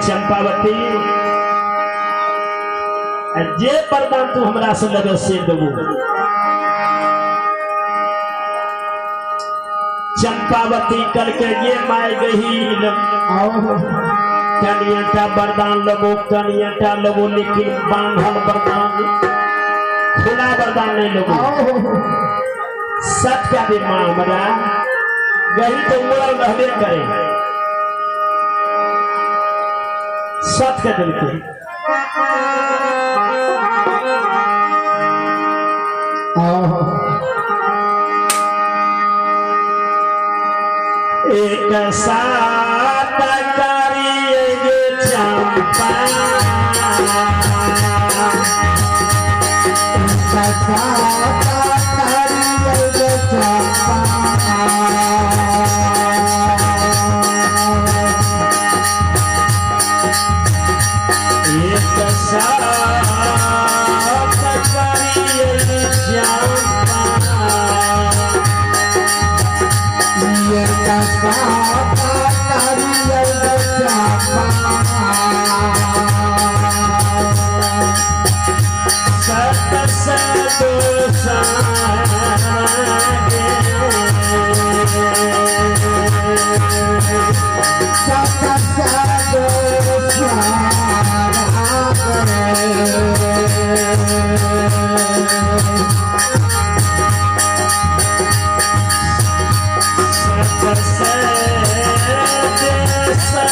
चंपावती जे वरदान तू हमरा से लेबे से देबो। चंपावती करके ये my गही कनियाटा वरदान लेबो, कनियाटा लेबो, लेकिन बांधल वरदान, खुला वरदान नहीं लेबो। सच का भी मां हमरा गही तो मुड़ल रहबे करे, सच के दिल के एक साथ करिए चंपा, एक साथ करिए चंपा, एक साथ करिए चंपा, सत सत सत सत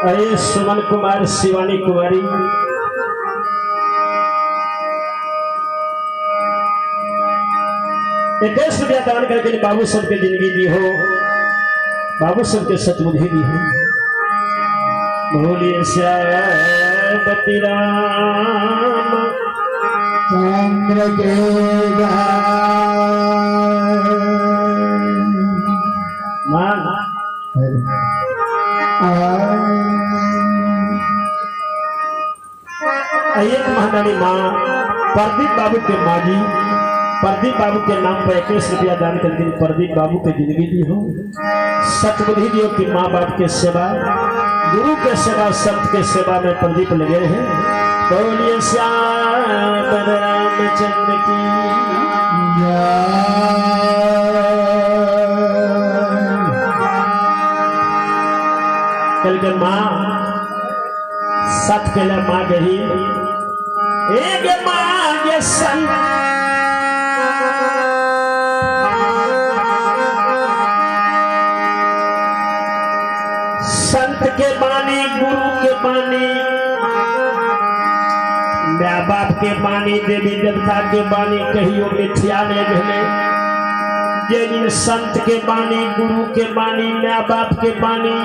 अरे सुमन कुमार, शिवानी कुमारी, 21 रुपया दान करके बाबू सबके जिंदगी दी हो, बाबू सबके सतबुद्धि दी हो। बोलिए श्याम। रघुपति राम चंद्र के मान। एक महादानी माँ प्रदीप बाबू के माँ जी, प्रदीप बाबू के नाम पर 21 रुपया दान कर दिन प्रदीप बाबू के जिंदगी दी हो, सतबुद्धि दियो कि माँ बाप के सेवा, गुरु के सेवा, संत के सेवा में प्रदीप लगे हैं। बोलिए श्याम रामचंद्र की कल के माँ सत के लिए माँ गई एक माँ के संत संत के बानी, गुरु के बानी, माँ बाप के बानी, देवी देवता के बानी कहियो मिथ्या नहीं भेले। जे दिन संत के बानी, गुरु के बानी, माँ बाप के बानी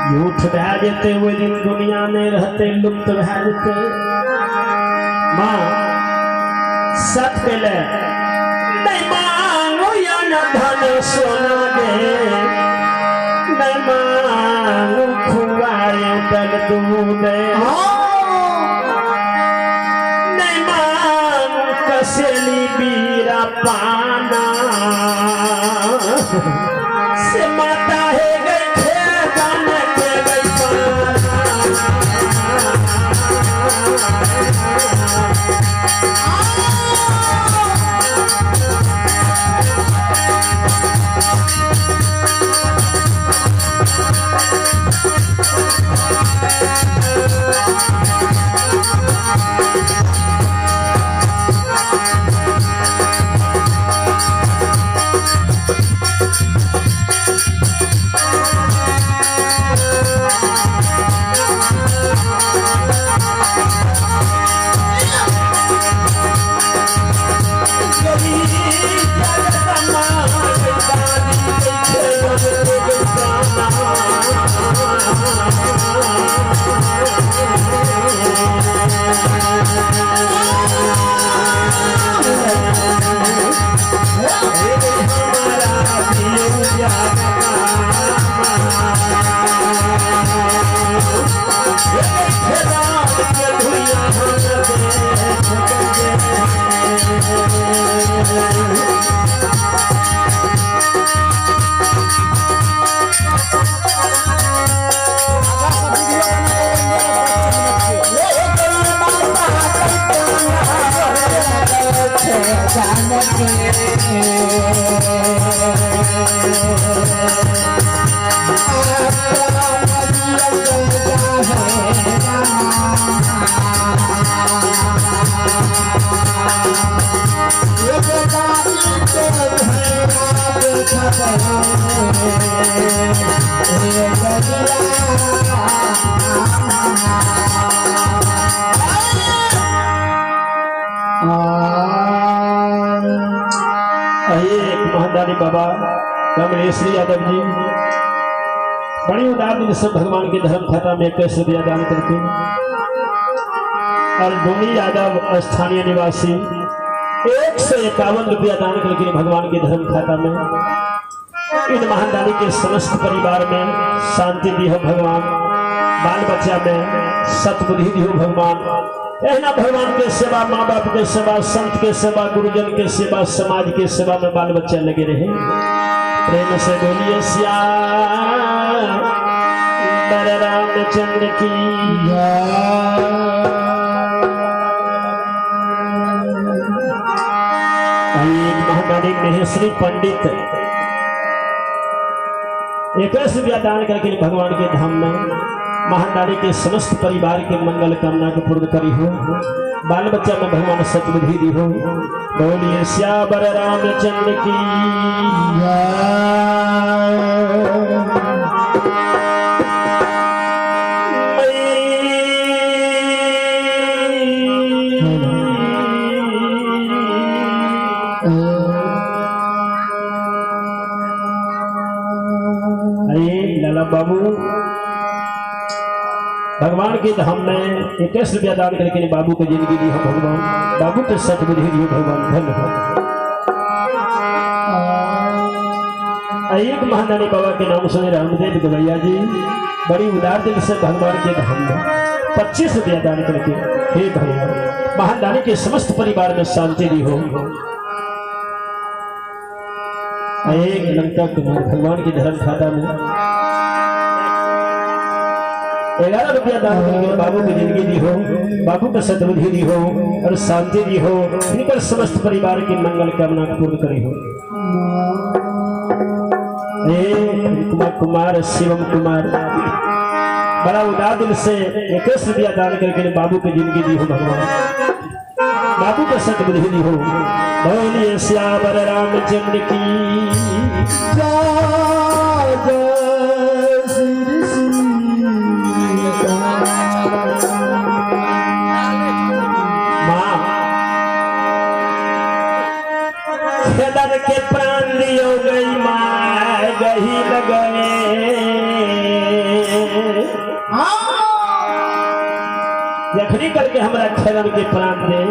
झूठ भै जेते ओहि दिन दुनिया नहीं रहते, लुप्त भै जेते। माँ सत के ले नहीं मांगो या न धन सोना दे, नहीं मांगो खुआए दल दूध, नहीं मांगो कसेली बीरा पाना से माता है गई खेतन के गई पाना। महादानी बाबा कमलेश्वरी यादव जी बड़ी उदार दिल से भगवान के धर्म खाता में 21 रुपया दान करके, और धोनी यादव स्थानीय निवासी 151 रुपया दान करके भगवान के धर्म खाता में। इन महादानी के समस्त परिवार में शांति दी हो भगवान, बाल बच्चा में सतबुद्धि दी हो भगवान। एहना भगवान के सेवा, माँ बाप के सेवा, संत के सेवा, गुरुजन के सेवा, समाज के सेवा में बाल बच्चा लगे रहे। प्रेम से बोलिए श्याम रामचंद्र की। महादानी महेश्वरी पंडित 21 रुपया दान करके भगवान के धाम में महादानी के समस्त परिवार के मंगल कामना के पूर्ण करी हो, बाल बच्चा में भगवान सतबुद्धि दी हो। बोलिए श्यावर रामचंद्र की। अरे लाला बाबू भगवान के धाम में 21 रुपया दान करके बाबू के जिंदगी दी हो भगवान, बाबू के सतबुद्धि दियो भगवान, धन्यवाद। एक महादानी बाबा के नाम सुने रामदेव गवैया जी बड़ी उदार दिल से भगवान के धाम में 25 रुपया दान करके, हे भगवान महादानी के समस्त परिवार में शांति दी हो। एक लंका कुमार भगवान के धर्म खाता में 11 रुपया दान करके बाबू की जिंदगी दी हो, बाबू को सतबुद्धि दी हो और शांति दी हो, इनकर समस्त परिवार की मंगल कामना पूर्ण करी हो। कुमार कुमार शिवम कुमार बड़ा उदार दिल से 21 रुपया दान करके बाबू की जिंदगी दी हो भगवान, बाबू को सतबुद्धि दी हो। बोलिए श्यावर रामचंद्र की जय जय श्री सीता। माँ खेदर के प्राण दियो गई माँ गही लगए, जखनी करके हमरा खेदर के प्राण दे,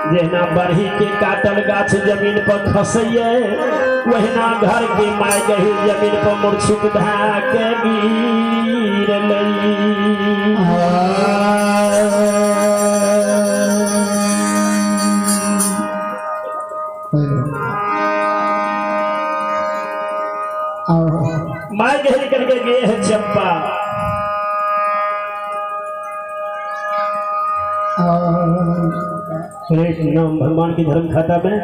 जहिना बढ़ी के काटल गाछ जमीन पर खसैये वहिना घर के my गही जमीन पर मूर्छित भए के गिरलै। My गही करके गए है चंपा, एक नाम भगवान की धर्म खाता में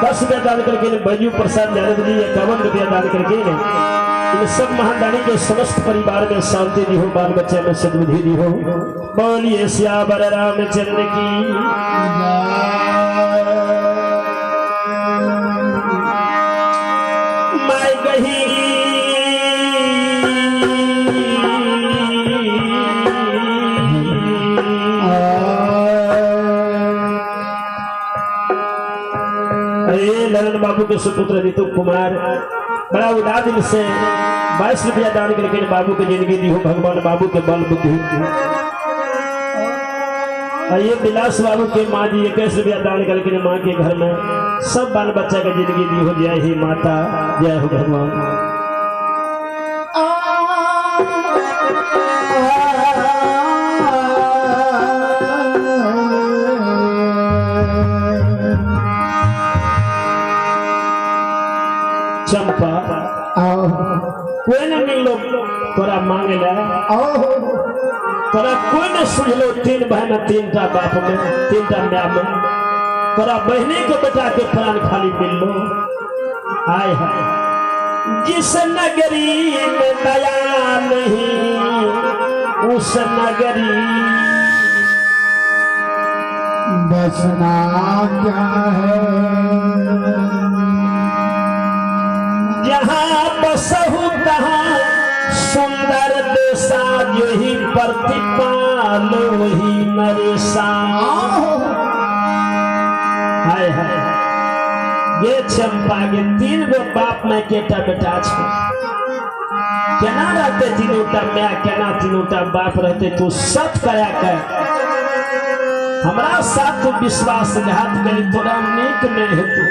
10 रुपया दान करके बैजू प्रसाद यादव जी 51 रुपया दान करके इन सब महादानी के समस्त परिवार में शांति दी हो, बाल बच्चे में सद्बुद्धि दी हो। बोलिए श्यावर रामचंद्र की। मैं गही ललन बाबू के सुपुत्र रितु कुमार बड़ा उदार दिल से 22 रुपया दान करके बाबू के जिंदगी दी हो भगवान, बाबू के बल बुद्धि। ये विलास बाबू के माँ जी 21 रुपया दान करके माँ के घर में सब बाल बच्चा के जिंदगी दी हो। जय ही माता, जय हो भगवान। चंपा कोई न मिलो तोरा मांगे ले, तोरा कोई न सुझलो 3 बहन 3 टा बाप में 3 टा my में, तोरा बहने के बेटा के प्राण खाली मिलो। आय हाय जिस नगरी में दया नहीं उस नगरी बसना क्या है, जहाँ बसहु तहाँ सुंदर देशा, यही प्रतिपाल वही नरेशा। हाय हाय ये चंपा के 3 गो बाप में केटा बेटा छे, केना रहते 3 टा my, केना 3 टा बाप रहते, तू सत करा के हमरा साथ विश्वासघात करी, तोरा नीक नहीं हेतु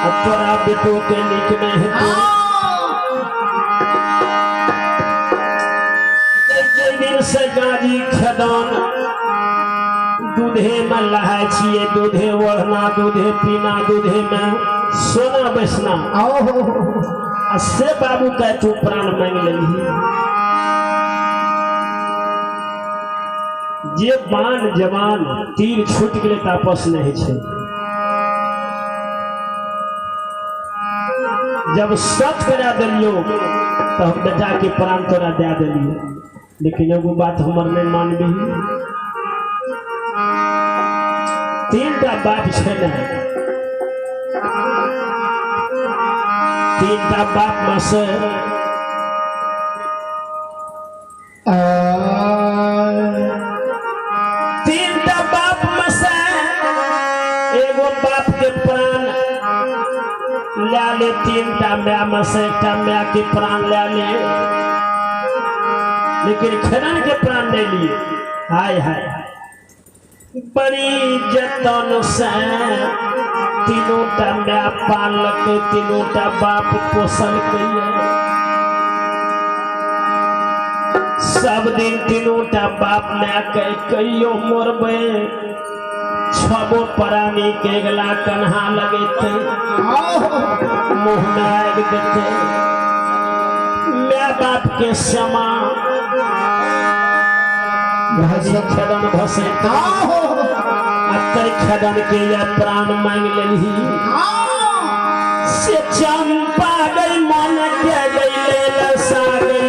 तोरा बेटो के नीक नहीं हेतु। दिन से गाजी खेदान दूधे में लहाय छिए, दूधे ओढ़ना, दूधे पीना, दूधे में सोना बैसना, आ से बाबू के तू प्राण मांग लेलही। जे बान जवान तीर छूट गेलै तऽ आपस नहीं छै। जब सच करा दिलियो तो हम बेटा के प्राण तोरा दे दिलियो, लेकिन एगो बात हमर नहीं मानबी, 3 टा बाप छै ने, 3 टा बाप में से 3 टा बाप में से एगो बाप के प्राण ले ले 3टा my में से एकटा my के प्राण ले ले, लेकिन खेदन के प्राण नहीं लिए। हाय हाय बड़ी जतन से तीनों टा my पालक, तीनों टा बाप पोषलकै। सब दिन तीनों टा बाप my के कहियो मरबै, छबो प्राणी के अगला कन्हा लगेतै, मुँह में आगि देतै। My बाप के क्षमा खेदन भसेतै, आ खेदन के या प्राण मांगि लेलही। से चंपा गई मन के गई लसा गई।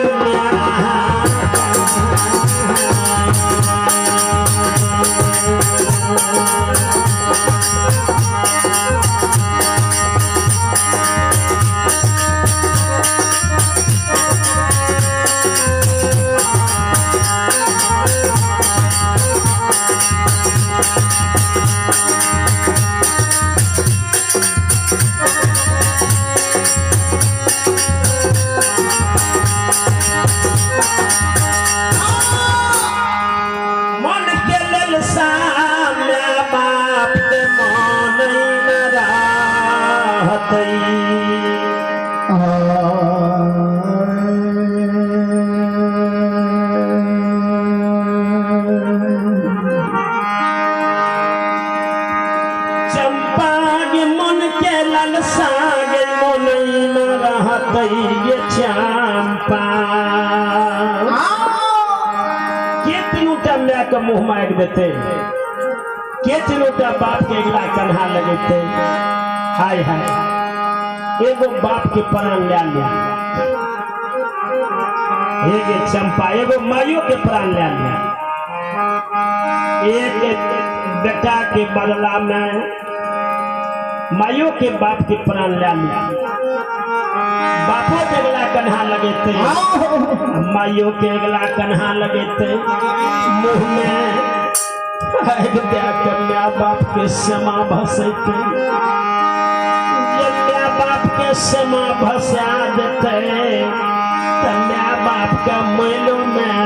मन के ललसा my बाप के मन न रहतै। चंपा गे मन के ललसा गे मन न रहतै गे चंपा। के तीनों टा my के मुँह मारि देतै, के तीनों टा बाप के अगला कन्हा लगेतै। हाय हाय एगो बाप के प्राण ले लिया, एगे चंपा, एगो माइयो के प्राण ले लिया। एक बेटा के बदला में माइयो के बाप के प्राण ले लिया। बापो के अगला कन्हा लगेतै, माइयो के अगला कन्हा लगेतै। मुँह में आगि दए के my बाप के क्षमा भसेतै। जे my बाप के क्षमा भसा देतै तऽ my बाप के मैलो में